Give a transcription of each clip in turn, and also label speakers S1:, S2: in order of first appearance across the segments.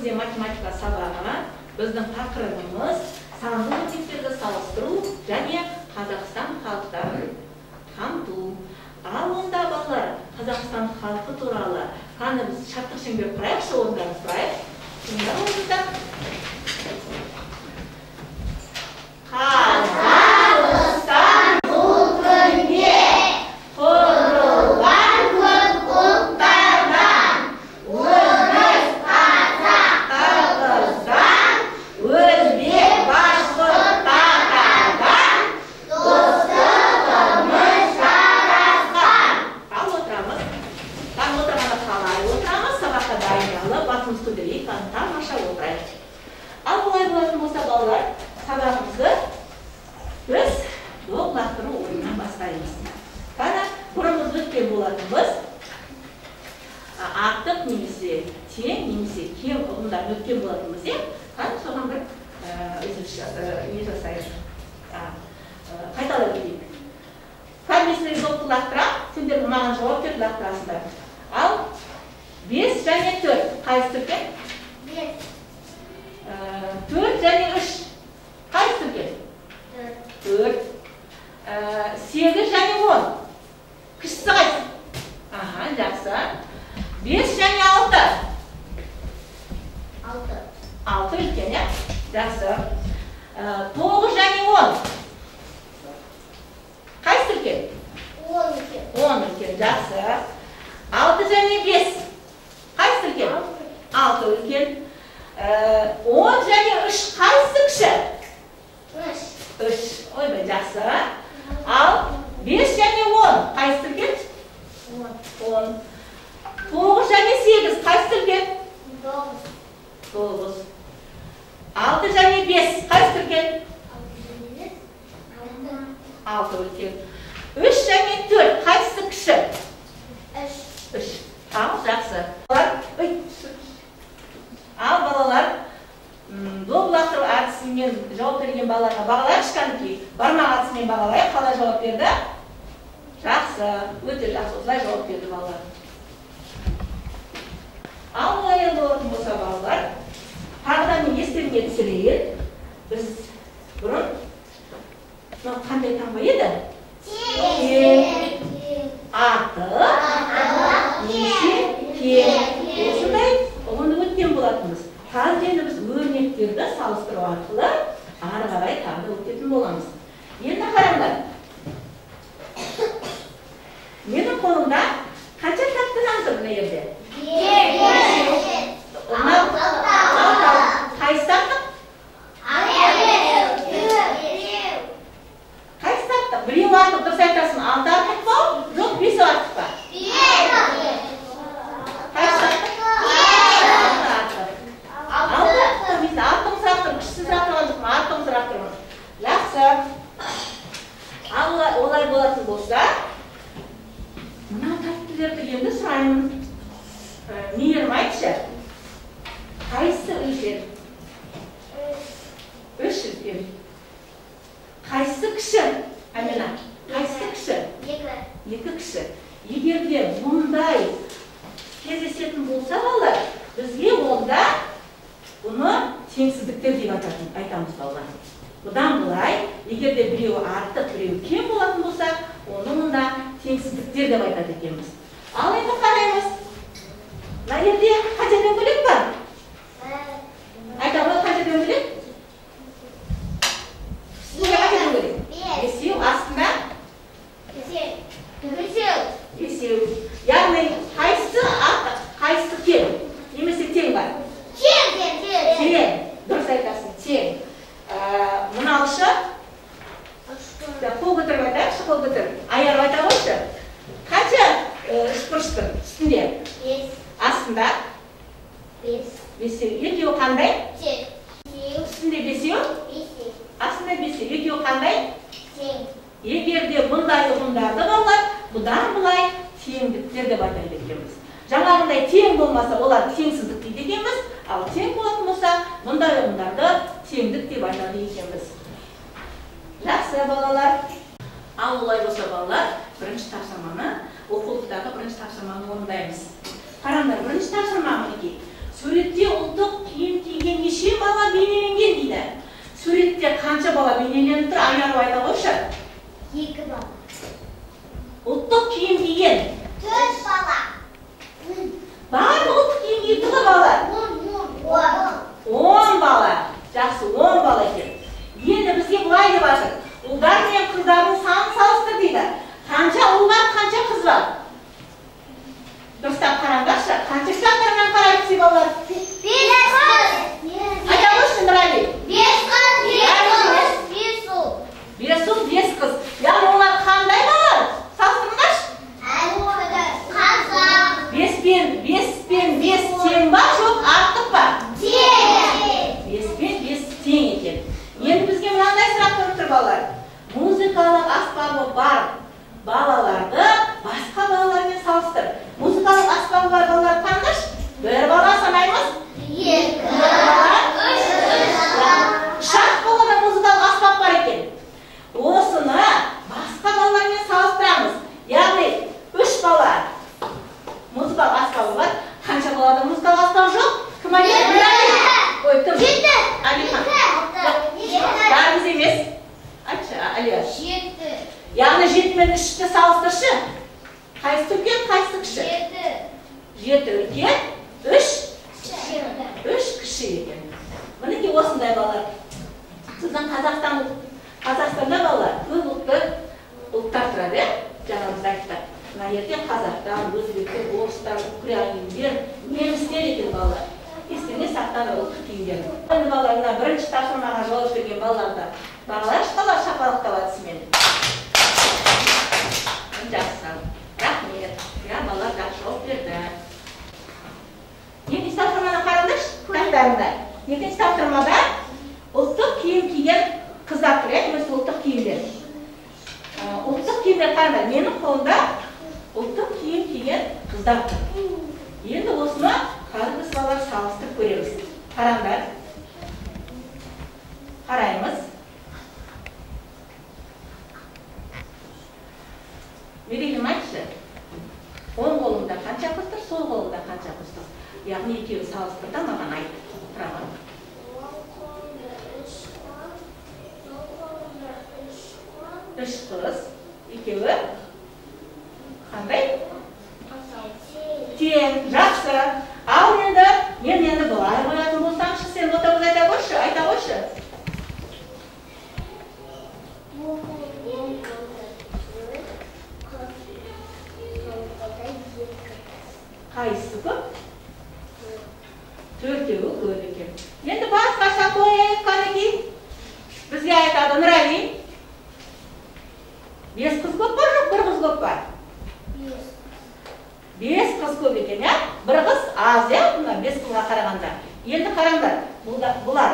S1: бізде математика сабағы. Біздің тақырыбымыз санды өрнектерді салыстыру және Қазақстан халықтарын қамту. Ал онда балалар, Қазақстан халқы туралы қаны біз шарттық шеңбер құрайықшы, орындарын сұрайық. Сонда орында Қазақстан бұл күнде құрылған көп ұлттардан, орыс, қазақ, қырғыздан, өзбек, башқұрт, татардан достығымыз жарасқан. Ал отырамыз. Там отырғанда қалай отырамыз? Сабаққа дайындалып, басымызды көтерейік, тамаша отырайық. Ал олай болатын болса, балалар, сабағымызды біз доп лақтыру ойынынан бастаймыз. Қана бұрын біз өткен болатынбыз. Артық немесе тең немесе кем ұғымдарын өткен болатынбыз, иә? Қана соған бір үзіліс не жасайық. Қайталап өтейік. Қана мен сіздерге допты лақтырам, сендер маған жауап беріп лақтырасыңдар. Ал 5 және 4 қайсысы үлкен?
S2: 5.
S1: 4 және 3 қайсысы үлкен? 4. 8 және 10 кішісі қайсысы? Аха, жақсы. 5 және 6.
S2: 6.
S1: 6 үлкен, иә? Жақсы. 9 және 10 қайсысы үлкен?
S2: 10 үлкен.
S1: 10 үлкен, жақсы. 6 және 5 қайсысы үлкен? 6 үлкен. 10 және 3 қайсысы кіші?
S2: 3.
S1: 3. Ойбай, жақсы. Ал 5 және 10 қайсысы үлкен?
S2: 10.
S1: 10. 9 және 8 қайсысы үлкен?
S2: 9.
S1: 9. 6 және 5 қайсысы үлкен?
S2: 6
S1: 6 үлкен. 3 және 4 қайсысы кіші?
S2: 3.
S1: 3. Ал, жақсы. Ал балалар, доп лақтыру әдісімен жауап берген балаларға бағалайықшы, кәдімгідей. Бармақ әдісімен бағалайық. Қалай жауап берді? Жақсы, өте жақсы. Осылай жауап берді балалар. Ал олай енді болатын болса, балалар, тағы да мен естеріңе түсірейін. Біз бұрын мынау қандай таңба еді?
S2: Тең.
S1: Артық немесе кем. Осындай ұғымды өткен болатынбыз. Қазір енді біз өрнектерді салыстыру арқылы ары қарай тағы да өтетін боламыз. Енді қараңдар. Менің қолымда қанша тәтті нан тұр мына жерде?
S2: 5.
S1: Мынау қайсысы артық? Қайсысы артық? Біреу артық, дұрыс айтасың. 6 артық па? Жоқ, 5 артық па? Қайсысы артық? 6 артық. 6 артық. Мен артығын сұрап тұрмын, кішісін сұрап тұрған жоқпын, артығын сұрап тұрмын. Жақсы. Ал олай болатын болса, мына тәттілерді енді сұраймын. Мейірім, айтшы. Қайсысы үлкен? 3 үлкен. Қайсысы кіші? Амина, қайсысы кіші?
S2: 2.
S1: 2 кіші. Егер де бұндай кездесетін болса, балалар, бізге онда бұны теңсіздіктер деп айтамыз, балалар. Бұдан былай, егер де біреуі артық, біреуі кем болатын болса, оны мұнда теңсіздіктер деп айтады екенбіз. Ал енді қараймыз. Мына жерде қанша дөңгелек бар? Айта ғой, қанша дөңгелек? Үстінде қанша дөңгелек?
S2: 5.
S1: 5, астында?
S2: 5.
S1: 5. Яғни қайсысы артық, қайсысы кем? Немесе тең бар?
S2: Тең.
S1: Тең. Дұрыс айтасың, тең. Мынаушы? Қол көтеріп айтайықшы, қол көтеріп. Аярып айта қойшы. Қанша үшбұрыш тұр үстінде?
S2: 5.
S1: Астында?
S2: 5.
S1: 5. Екеуі қандай?
S2: Тең.
S1: Үстінде 5,
S2: 5.
S1: астында 5. Екеуі қандай?
S2: Тең.
S1: Егер де бұндай ұғымдарды балалар, бұдан былай теңдіктер деп айтады екенбіз. Жаңағындай тең болмаса, олар теңсіздік дейді екенбіз, ал тең болатын болса, бұндай ұғымдарды теңдік деп айтады екенбіз. Жақсы, балалар. Ал олай болса, балалар, бірінші тапсырманы, оқулықтағы бірінші тапсырманы орындаймыз. Қараңдар, бірінші тапсырма мінекей. Суретте ұлттық киім Суретте қанша бала бейнеленіп тұр? Айнару айта қойшы.
S2: 2 бала.
S1: Ұлттық киім киген.
S2: 4 бала.
S1: Барлығы ұлттық киім киіп тұр ғой балалар. 10 бала. Жақсы, 10 бала екен. Енді бізге былай деп жатыр. Ұлдар мен қыздардың санын салыстыр дейді. Қанша ұл бар, қанша қыз бар? Дұрыстап қараңдаршы. Қанша кітаптарынан қарайды сен балалар?
S2: 5 қыз.
S1: Айта қойшы, Нұрәли.
S2: 5 қыз, 5 ұл.
S1: 5 ұл, 5 қыз. Яғни олар қандай балалар? Салыстырыңдаршы.
S2: Қазақ.
S1: 5 пен 5 тең ба, жоқ артық па?
S2: Тең.
S1: 5 пен 5 тең екен. Енді бізге мынандай сұрақ қойып тұр балалар. Музыкалық аспабы бар балаларды басқа балалармен салыстыр. Музыкалық аспабы бар балалар таңдашы. Бір бала санаймыз.
S2: 2, 3,
S1: 3 балада музыкалық аспап бар екен. Осыны басқа балалармен салыстырамыз. Яғни 3 бала музыкалық аспабы бар. Қанша балада музыкалық аспап жоқ? Кім айтады? Ой, кім?
S2: 7.
S1: Алихан. Бәріміз емес. Айтшы, Алия.
S2: 7.
S1: Яғни 7 мен 3-ті салыстыршы. Қайсысы үлкен, қайсысы кіші?
S2: 7.
S1: 7 үлкен, 3 3 кіші екен. Мінекей осындай балалар. Сіздің Қазақстанда балалар көп ұлтты ұлттар тұрады, иә? Жаңа біз айттық. Мына жерде қазақтар, өзбектер, орыстар, украиндер, немістер екен балалар. Естеріне сақтаңдар ұлттық киімдерін. Енді балалар, мына бірінші тапсырмаға жауап берген балаларды бағалайықшы, балалар шапалақтап әдісімен. Жақсы. Рахмет. Иә, балалар жақсы жауап берді. Екінші тапсырманы қараңдаршы, кітаптарында. Екінші тапсырмада ұлттық киім киген қыздар тұр, иә, немесе ұлттық киімдер. Ұлттық киімдер қараңдар, менің қолымда ұлттық киім киген қыздар тұр. Енді осыны қазір біз балалар салыстырып көреміз. Қараңдар. Қараймыз. Мерейім айтшы, оң қолыңда қанша қыз тұр, сол қолыңда қанша қыз тұр? Яғни екеуін салыстыр да маған айт. Тұра. 3 қыз, екеуі қандай? Тең. Жақсы. Ал енді мен енді былай қоятын болсамшы, сен ботагөз айта қойшы, айта қойшы. Қайсысы көп? 4-еуі көп екен. Енді басқаша қояйық, қанекей. Бізге айтады Нұрәли. 5 қыз көп па, жоқ 1 қыз көп па? 5 қыз көп екен, иә? 1 қыз аз, иә? Мына 5 қызға қарағанда. Енді қараңдар, бұлар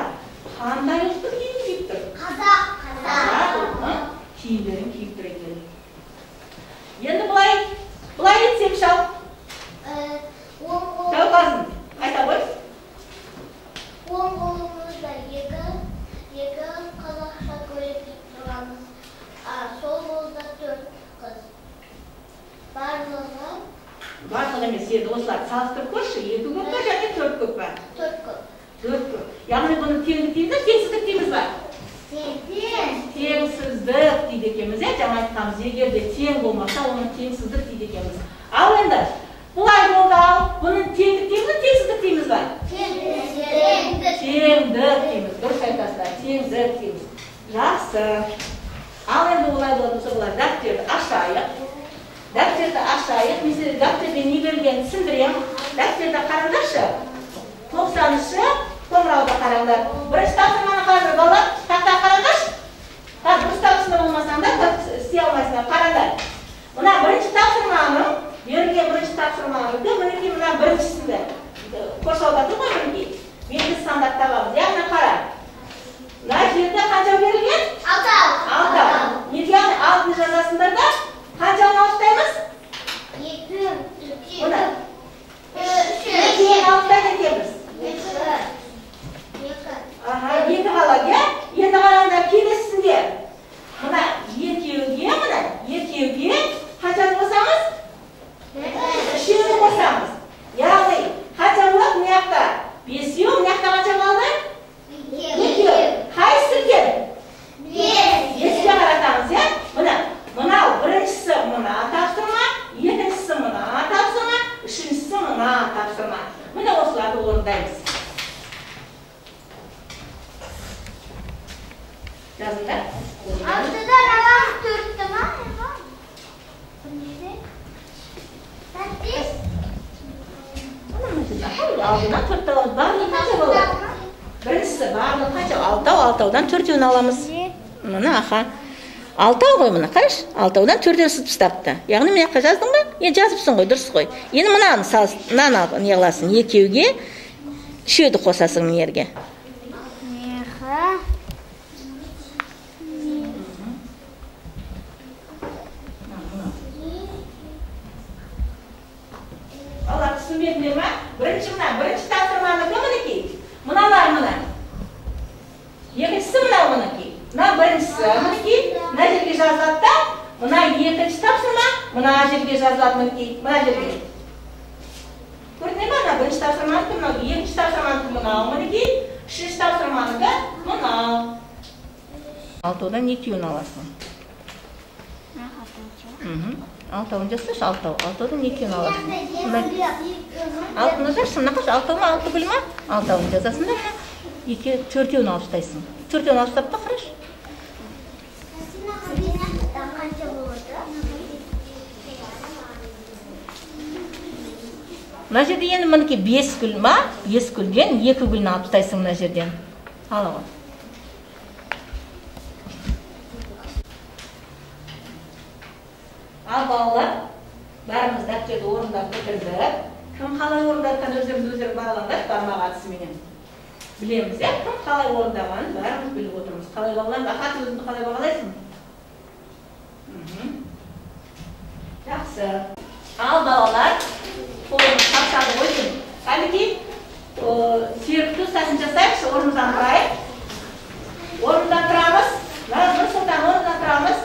S1: қандай ұлттық киім киіп тұр?
S2: Қазақ.
S1: Қазақ ұлтының киімдерін киіп тұр екен. Енді былай етсек шал. Жауқазын, айта қой.
S2: Оң қолымызда 2 қазақша көйлек киіп тұрғанбыз. Сол қолда 4 қыз. Барлығы
S1: Барлығы емес, енді осыларды салыстырып көрші. 2 көп па және 4 көп па?
S2: 4 көп.
S1: 4 көп. Яғни бұны теңдік дейміз бе, теңсіздік дейміз ба? Теңсіздік дейді екенбіз, иә? Жаңа айтқанбыз, егер де тең болмаса, оны теңсіздік дейді екенбіз. Ал енді бұлай болды, ал бұны теңдік дейміз бе, теңсіздік дейміз ба?
S2: Теңдік.
S1: Теңдік дейміз. Дұрыс айтасыздар, теңдік дейміз. Жақсы. Ал енді олай болатын болса, бұлар дәптерді ашайық. Дәптерді ашайық. Мен сіздерге дәптерде не берілгенін түсіндіремін. Дәптерді қараңдаршы. 90-шы қоңырауды қараңдар. Бірінші тапсырманы қараңдар, балалар. Тақта қараңдаршы. Так, дұрыстап түсіндіре алмасаңдар, істей алмайсыңдар. Қараңдар. Мына бірінші тапсырманың, берілген бірінші тапсырманың, мінекей мына біріншісінде қоршауда тұр ғой мінекей. Белгісіз сандарды табамыз. Яғни қара. Мына жерде қанша берілген?
S2: 6.
S1: 6. Яғни 6-ны жазасыңдар да, қаншаны алып
S2: 2.
S1: Мына.
S2: 3.
S1: 2-ні алып екенбіз.
S2: 2.
S1: Аха, 2 қалады, иә? мына тапсырма. Міне осыларды орындаймыз. Жазыңдар.
S2: Алтыдан аламыз төртті ма? Бес.
S1: Алтыдан төртті аламыз. Барлығы қанша болады? Біріншісі барлығы қанша? Алтау, алтаудан төртеуін аламыз. Мына, аха. Алтау ғой мына, қарашы. Алтаудан төртеуін сызып тастапты. Яғни мына жаққа жаздың ба? Енді жазыпсың ғой, дұрыс қой. Енді мынаны мынаны не қыласың? Екеуге үшеуді қосасың мына жерге. Балалар, түсінбедіңдер ма? Бірінші мына, бірінші тапсырманыкі мінекей. Мыналар мына. Екіншісі мынау мінекей. Мына біріншісі мінекей, мына жерге жазылады да, мына екінші тапсырма мына жерге жазылады мінекей, мына жерге. Көрдіңдер ма? Мына бірінші тапсырманыкі мынау, екінші тапсырманыкі мынау мінекей, үшінші тапсырманыкі мынау. Алтаудан екеуін аласың. Алтауын жазсашы, алтау. Алтаудан екеуін аласың. Алтыны жазшы, мына қарашы, алтау ма, алты гүл ма? Алтауын жазасың да, мына екі, төртеуін алып тастайсың. Төртеуін алып тастап та қарашы. Мына жерде енді мінекей 5 гүл ма? 5 гүлден 2 гүлін алып тастайсың мына жерден. Ала ғой. Ал балалар, бәріміз дәптерді орындап бітірдік. Кім қалай орындатқан өздеріңіз өздерің бағалаңдар, бармақ әдісіменен. Білеміз, иә? Кім қалай орындағанын бәріміз біліп отырмыз. Қалай бағалаймыз? Ахат, өзіңді қалай бағалайсың? Жақсы. Ал балалар, қолымыз шаршады ғой деймін. Кәнекей, серікті ұстасын жасайықшы, орнымыздан тұрайық. Орнымыздан тұрамыз. Нұрсұлтан, орнымыздан тұрамыз.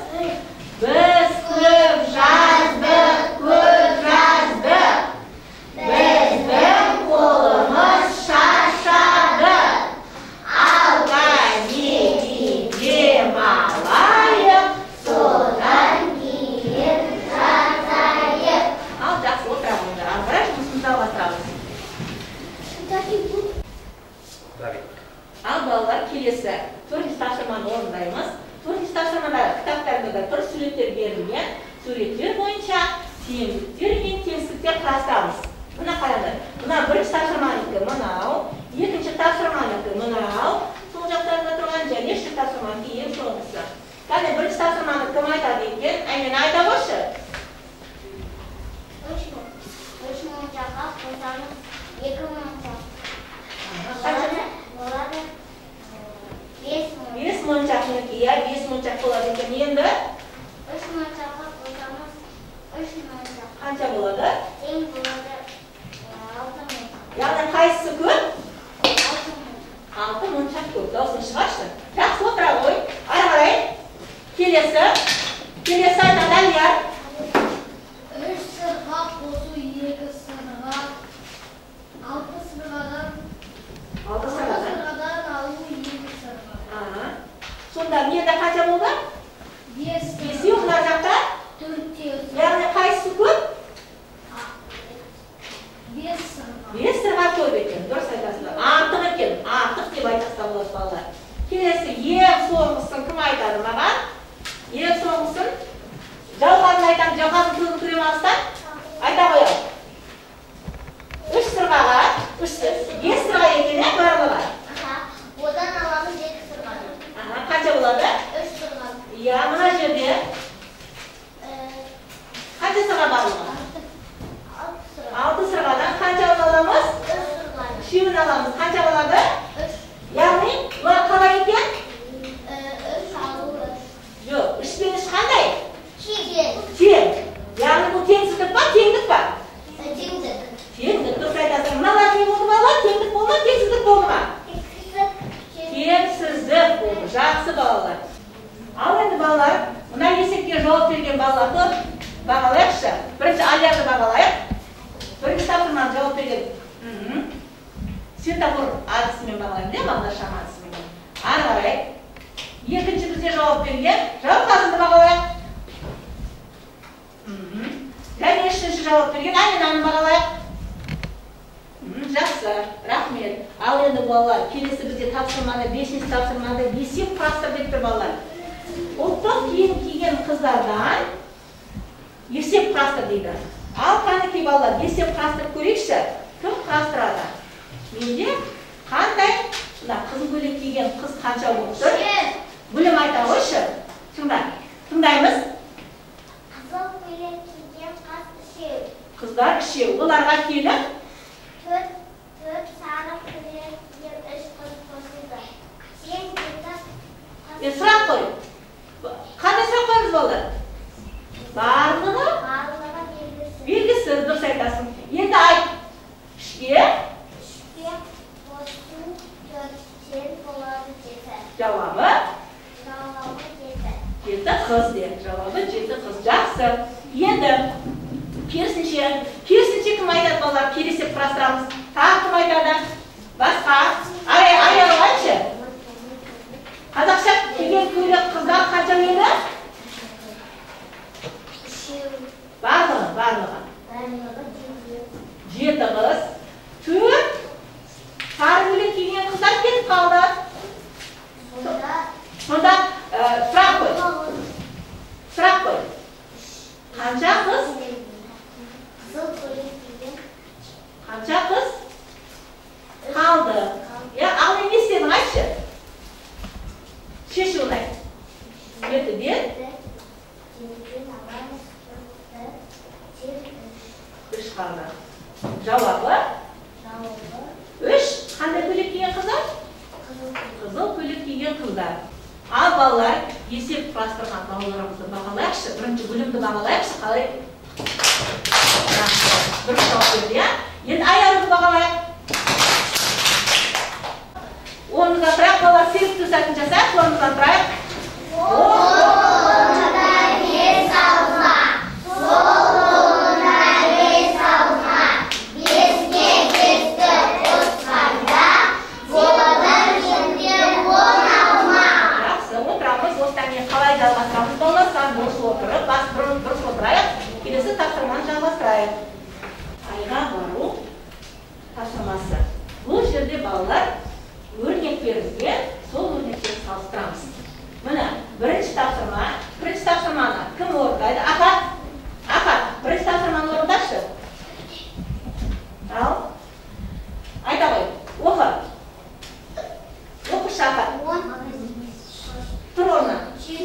S1: Біз көп жаздық, көп жаздық. Біздің қолымыз шаршады. Ал кәнекей демалайық, содан кейін жазайық. Ал жақсы, отыра қойыңдар. Ары қарай жұмысымызды жалғастырамыз. Ал балалар, келесі төртінші тапсырманы орындаймыз. Төртінші тапсырмада кітаптарында тұр суреттер берілген. Суреттер бойынша теңдіктер мен теңсіздіктер құрастырамыз. Мына қараңдар. Мына бірінші тапсырманікі мынау, екінші тапсырманікі мынау, сол жақтарында тұрған және үшінші тапсырманікі ең соңғысы. Кәне бірінші тапсырманы кім айтады екен? Әймен айта қойшы.
S2: Үш моншаққа қосамыз екі моншақ. Болады 5 моншақ.
S1: 5 моншақ мінекей, иә, 5 моншақ болады екен. Енді
S2: 3 моншаққа қосамыз 3 моншақ.
S1: Қанша болады?
S2: Тең болады 6 моншақ.
S1: Яғни қайсысы көп?
S2: 6 моншақ.
S1: 6 моншақ көп. Дауысын шығаршы. Жақсы, отыра ғой. Ары қарай. Келесі. Келесі айтады Әлияр.
S2: 3 сырға қосу 2 сырға. 6 сырғадан
S1: 6 сырғадан
S2: алу 2 сырға.
S1: Сонда менде қанша болды?
S2: 5.
S1: Бесеу мына жақта?
S2: 4.
S1: Яғни қайсысы көп?
S2: 5 сырға.
S1: 5 сырға көп екен. Дұрыс айтасыздар. Артық екен. Артық деп айтсақ болады балалар. Келесі ең соңғысын кім айтады маған? Ең соңғысын Жауһарын айтамын. Жауһардың көзін көре ме алыстан? Айта қояйық. 3 сырғаға, 5 сырға екен, иә, барлығы.
S2: Одан аламыз 2 сырға.
S1: Қанша болады?
S2: 3 сырға.
S1: Иә, мына жерде қанша сырға барлығы?
S2: 6 сырға.
S1: 6 сырғадан қанша аламыз?
S2: 3 сырға.
S1: Үшеуін аламыз. Қанша болады?
S2: 3.
S1: Яғни, бұлар қалай екен?
S2: 3 алу 3.
S1: Жоқ, 3 пен 3 қандай?
S2: Тең.
S1: Тең. Яғни бұл теңсіздік па, теңдік па?
S2: Теңдік.
S1: Теңдік, дұрыс айтасың. Мыналар не болды балалар? Теңдік болды ма, теңсіздік болды ма? Теңсіздік болды. Жақсы балалар. Ал енді балалар, мына есепке жауап берген балаларды бағалайықшы. Бірінші Алиярды бағалайық. Бірінші тапсырманы жауап берген. Светофор әдісімен бағалаймын, иә, бағдаршам әдісімен. Ары қарай. Екінші бізде жауап берген Жауһарынды бағалайық. Және үшінші жауап берген Аминаны бағалайық. Ал енді балалар, келесі бізде тапсырмада, 5-ші тапсырмада есеп құрастыр деп тұр балалар. Ұлттық киім киген қыздардан есеп құрастыр дейді. Ал қанекей балалар, есеп құрастырып көрейікші. Кім құрастырады? Менде қандай мына қызыл көйлек киген қыз қанша болып тұр? Гүлім айта қойшы. Тыңда. Тыңдаймыз.
S2: Қызыл көйлек киген қыз үшеу.
S1: Қыздар үшеу. Оларға келіп
S2: 4 сары көйлек киген 3 қыз қосылды. Тең жеті қыз.
S1: Сұрақ қой. Қандай сұрақ қоямыз балалар? Барлығы?
S2: Барлығы белгісіз.
S1: Белгісіз, дұрыс айтасың. Енді айт. Үшке?
S2: Үшке қосу 4-тен болады 7.
S1: Жауабы?
S2: Жауабы 7.
S1: 7 қыз де. Жауабы 7 қыз. Жақсы. Енді керісінше, керісінше кім айтады балалар? Келесі құрастырамыз. Тағы кім айтады? Басқа. Аяғы айтшы. Қазақша киген көйлек қыздар қанша еді?
S2: Үшеу.
S1: Барлығы, барлығы.
S2: Барлығы
S1: 7 қыз. 4 сары көйлек киген қыздар кетіп қалды. Сонда сұрақ қой. Сұрақ қой. Қанша қыз?
S2: Қызыл көйлек киген.
S1: Қанша қыз қалды? Я, ал не істедің, айтшы. Шешуін айт. 7-ден
S2: 7-ден аламыз 4-ті, тең 3.
S1: 3 қалды. Жауабы?
S2: Жауабы
S1: 3. Қандай көйлек киген қыздар?
S2: Қызыл
S1: Қызыл көйлек киген қыздар. Ал балалар, есеп құрастырған балаларымызды бағалайықшы. Бірінші бөлімді бағалайықшы. Қалай? Дұрыс жауап берді, иә? Енді Аяруды бағалайық. Орнымыздан тұрайық, балалар, серік сәтін жасайық, орнымыздан тұрайық.
S2: Оң бес алма, сол қолына бес алма, беске бесті қосқанда болады менде 10 алма.
S1: Жақсы, отырамыз. Осыдан кейін қалай жалғастырамыз балалар? Сан дұрыс отырып, бас дұрыс отырайық. Келесі тапсырманы жалғастырайық. Айға бару тапсырмасы. Бұл жерде балалар өрнек берілген, сол өрнектерді салыстырамыз. Міне, бірінші тапсырма. Бірінші тапсырманы кім орындайды? Ахат. Ахат, бірінші тапсырманы орындашы. Ал. Айта ғой. Оқы. Оқышы, Ахат. Тұр орнына.
S2: 7.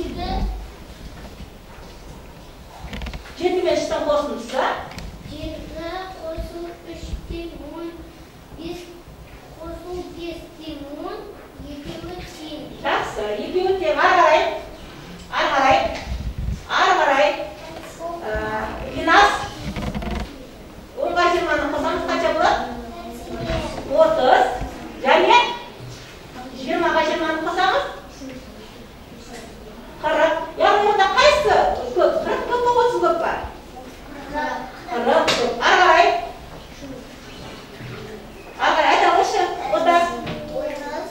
S1: 7 мен 3-тің қосындысы.
S2: 7 қосу 3 тең 10, 5 қосу 5 тең 10, екеуі тең.
S1: Жақсы, екеуі тең. Ары қарай. Ары қарай. Ары қарай. Динас. 10-ға 20-ны қосамыз, қанша болады? 30. Және 20-ға 20-ны қосамыз? 40. Яғни онда қайсысы көп? 40 көп па, 30 көп па? 40 көп. Ары қарай. Ары қарай айта қойшы. 30.
S2: 30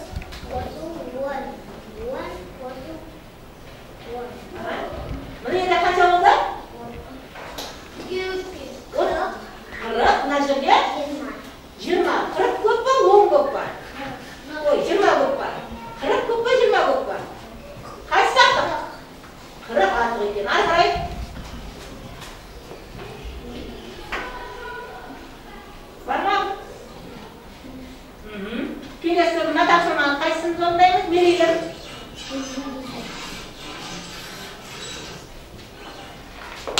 S2: қосу 10. 10 қосу 10.
S1: Міне енді қанша болды?
S2: 40.
S1: 40. Мына жерде 20. 40 көп па, 10 көп па? Ой, 20 көп па? 40 көп па, 20 көп па? Қайсысы артық? 40 артық екен. Ары қарай. Бар ма? Келесі мына тапсырманы қайсысын орындаймыз? Мерейлім.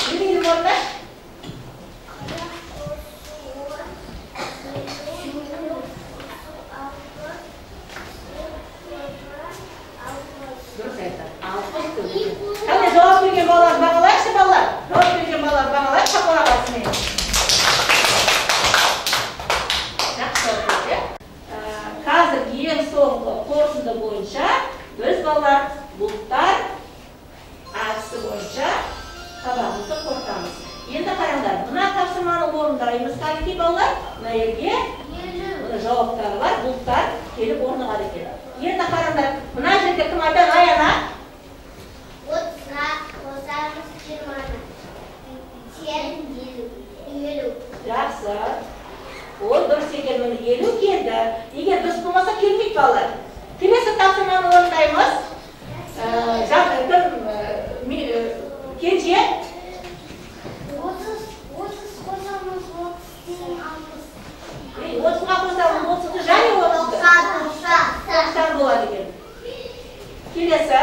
S1: Мерейлім орындашы.
S2: 40 қосу 10, 50 қосу 60, 60.
S1: Дұрыс айтады. 60 көп. Қане, жауап берген балалар бағалайықшы, балалар. Жауап берген балалар бағалайық, шапалақ атсын. Жақсы жауап берді. Қазір ең соңғы қорытынды бойынша біз балалар Ол дұрыс екен, міне 50 келді. Егер дұрыс болмаса келмейді балалар. Келесі тапсырманы орындаймыз. Кенже.
S2: 30 қосамыз, 30 тең 60.
S1: 30-ға қосамыз, 30-ды және 30-ды. 90 болады екен. Келесі.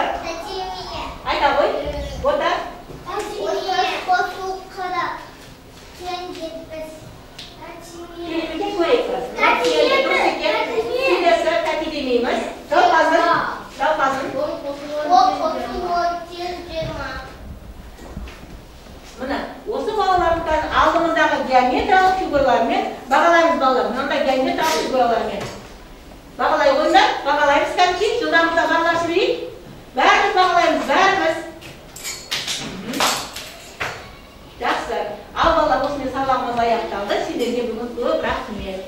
S1: Айта ғой. Бота.
S2: 30 қосу 40 тең 70.
S1: Келемекен көрейік. Дұрыс екен. Келесі тәте демейміз. Жалғасын. Жалғасын.
S2: 10 қосу 10 тең 20.
S1: Міне, осы балалардың алдымыздағы геометриялық фигуралармен бағалаймыз балалар. Мынандай геометриялық фигуралармен. Бағалай қойыңдар, бағалаймыз кәдімгідей, жылдамдықта бағалап жіберейік. Бәріміз бағалаймыз, бәріміз. Жақсы. Ал балалар, осымен сабағымыз аяқталды. Сендерге бүгін көп рахмет.